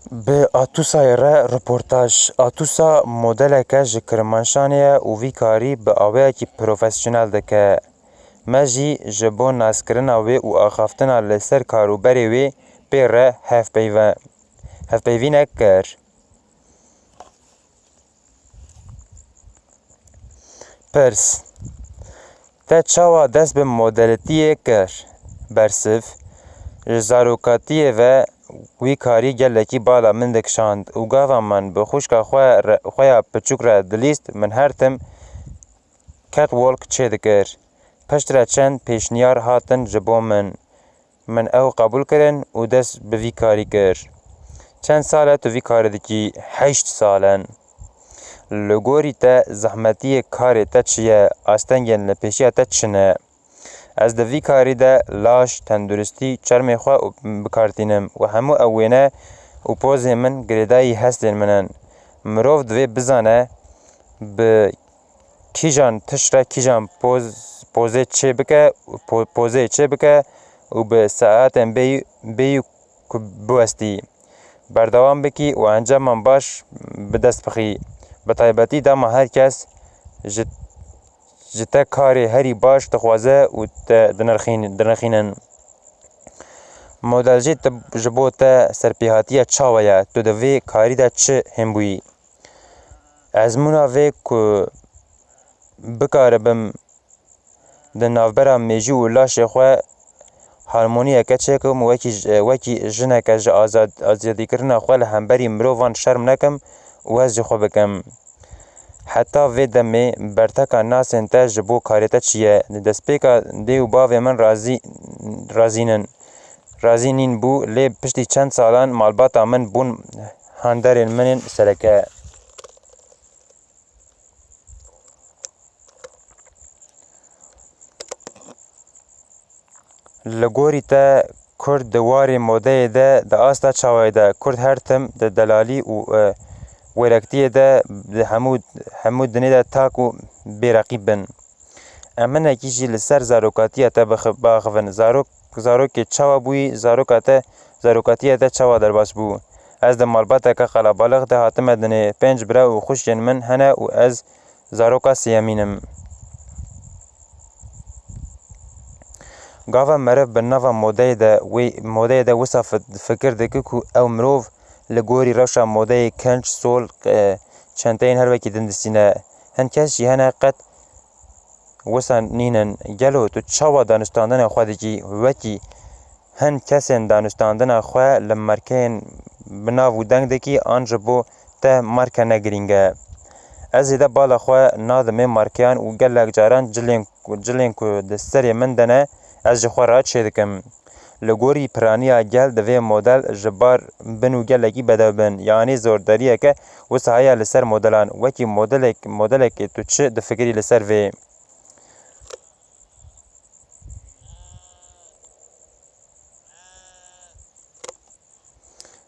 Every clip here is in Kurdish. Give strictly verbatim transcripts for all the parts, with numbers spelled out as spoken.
Bi Atusayê re reportaj. Atusa modeleke ji Kirmanşanê ye û vî karî bi awayekî profesyonel dike. Me jî ji bo naskirina wê û axaftina li ser karûberê wê pê re hevpeyve-, hevpeyvînek kir. Pirs: Te çawa dest bi modelîtiyê kir? Bersiv: Ji zarokatiyê ve wî karî gelekî bala min dikişand û gava min bi xwişka xwe re, xwe ya piçûk re dilîst, min her tim catwalk çêdikir. Piştre çend pêşniyar hatin ji bo min. Min ew qebûl kirin û dest bi vî karî kir. Çend sal e tu vî karî dikî? Heşt sal in. Li gorî te zehmetiyê karê te çi ye? Astengên li pêşiya te çi ne? Ez di vî karî de laş, tenduristî, çermê xwe û bi kar tînim û hemû ew wêne û pozê min girêdayî hestên min in. Mirov divê bizane bi kîjan tişt re kîjan poz, pozê çê bike, po-, pozê çê bike û bi saetên bêyî, bêyî ku biwestî, berdewam bikî û encaman baş bi dest bixî. Bi taybetî dema her kes ji, ji te karê herî baş dixwaze û te dinirxîn-, dinirxînin. Model jî tu, ji bo te serpêhatiye çawa ye? Tu di vê karî de çi hîn bûyî? Ezmûna vê ku bikaribim di navbera mêjû û laşê xwe harmoniyeke çêkim û wekî j-, wekî jineke ji azad-, azadîkirina xwe li hemberî mirovan şerm nekim û hez ji xwe bikim. Heta vê demê berteka nasên te ji bo karê te çi ye? Di destpêka dê û bavê min razî, razî nin. Razî nîn bû, lê piştî çend salan malbata min bûn handarên min ên sereke. Li gorî te Kurd di warê modeyê de di asta çawayê de? Kurd her tim di delalî û, e, wêrektiyê de di hemû, hemû dinê de tak û bêreqîb bin. Em hinekî jî li ser zarokatiya te bixi-, biaxivin. Zarok, zarokê çawa bûyî? Zaroka te, zarokatiya te çawa derbas bû? Ez di malbateke qelebalix de hatime dinê. Pênc bira û xwişkên min hene û ez zaroka sêyemîn im. Gava meriv bi nava modeyê de wê, modeyê de wisa fi-, fikir dike ku ew mirov li gorî rewşa modeyê kenc, sol, e, çenteyên her wekî din distîne. Hin kes jî hene qet wisa nînin. Gelo tu çawa danûstandina xwe dikî? Wekî hin kesên danûstandina xwe li markeyên bi nav û deng dikî an ji bo te marke ne girîng e? Ez zêde bala xwe nadim ê markeyan û gelek caran cilên, cilên ku di serê min de ne, ez ji xwe re çêdikim. Li gorî piraniya gel divê model ji bar bin û gelekî bedew bin, yanî zordariyeke wisa heye li ser modelan. Wekî modelek, modelekê tu çi difikirî li ser vê?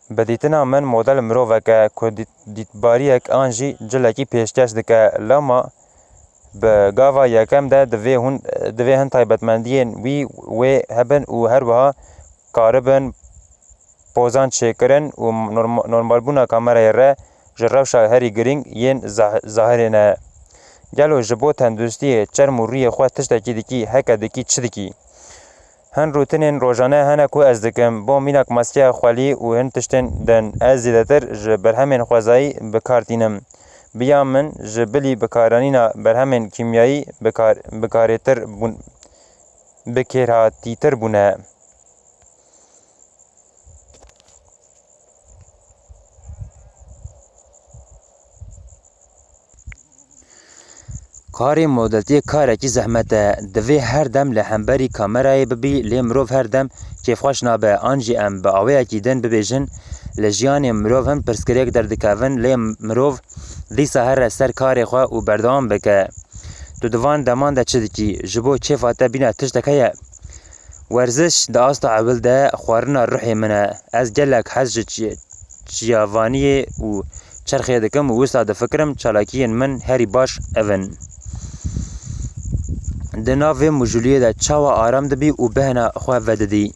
Bi dîtina min model miroveke ku dît-, dîtbariyek an jî cilekî pêşkeş dike, lema bi gava yekem de divê hûn, divê hin taybetmendiyên wî wê hebin û her wiha karibin pozan çêkirin û norm-, normalbûna kamerayê re ji rewşa herî girîng yên zah-, zahirê ne. Gelo ji bo tenduristiyê çerm û rûyê xwe tiştekî dikî? Heke dikî, çi dikî? Hin rûtinên rojane hene ku ez dikim. Bo mînak maskeya xwelî û hin tiştên din. Ez zêdetir ji berhemên xwezayî bi kar tînim. Bi ya min ji bilî bikaranîna berhemên kîmyayî bikar-, bikarêtir bûn, bikêrhatîtir bûne. Karê modeltiyê karekî zehmet e. Divê her dem li hemberî kamerayê bibî, lê mirov her dem kêfxweş nabe. An jî em bi awayekî din bibêjin, li jiyanê mirov hin pirsgirêk derdikevin, lê mirov dîsa here ser karê xwe û berdewam bike. Tu di van deman de çi dikî? Ji bo kêfa te bîna tiştek heye? Werziş di asta ewil de xwarina ruhê min e. Ez gelek hez ji çi-, çiyavaniyê û çerxê dikim û wisa difikirim çalakiyên min herî baş ev in. Di nav vê mijûliyê de çawa aram dibî û bêhna xwe vedidî?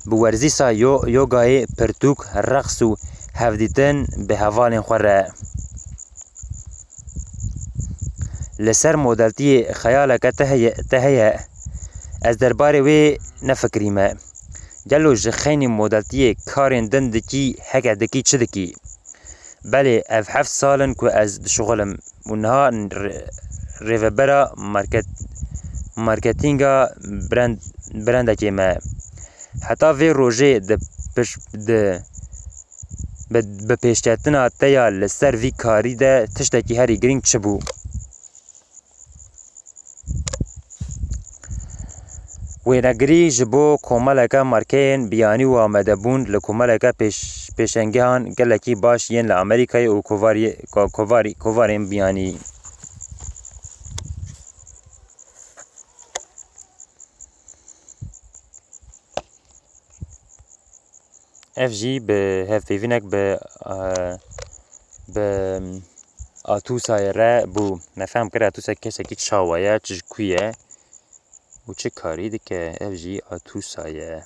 Bi werzîsa yo-, yogayê, pirtûk, reqs û hevdîtin bi hevalên xwe re. Li ser modeltiyê xeyaleke te heye, te heye. Ez derbarê wê nefikirîme. Gelo ji xeynî modeltiyê karên din dikî, heke dikî çi dikî? Belê, ev heft sal in ku ez dişuxilim û niha n-, rê-, rêvebera market-, marketinga brand-, brandekê me. Heta vê rojê di piş-, di, bi, bi pêşketina te ya li ser vî karî de tiştekî herî girîng çi bû? Wênegirî ji bo komeleke markeyên biyanî û amadebûn li komeleke pêş-, pêşengehan gelekî baş yên li Amerîkayê û kovariyê-, ko-, kovarî-, kovarên biyanî. Ev jî bi hevpeyvînek bi, e, bi Atûsayê re bû. Me fehm kir Atûsa kesekî çawa ye, çi ji ku ye û çi karî dike. Ev jî Atûsa ye.